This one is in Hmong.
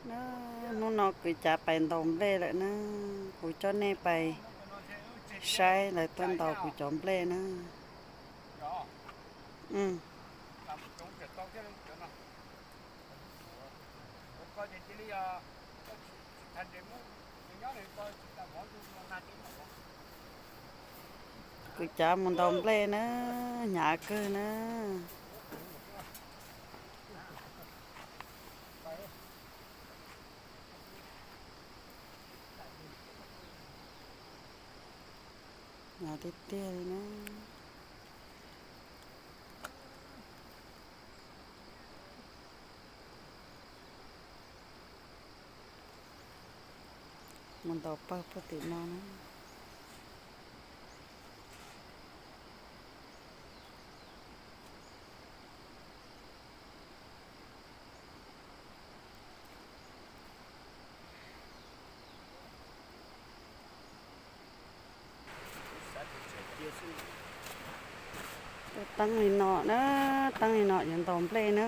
Na, hnub no kwv Cav pais ntaus nplej lawm na, kuv coj nej pais saib lawv tuaj ntaus kuv cov nplej na. Kwv Cav mus ntaus nplej na, hnyav kawg na. Hnyav tiag tiag li na. Mus ntaus pawg puag tim no na. Teeb li no na, teeb li no yuav ntaus nplej na.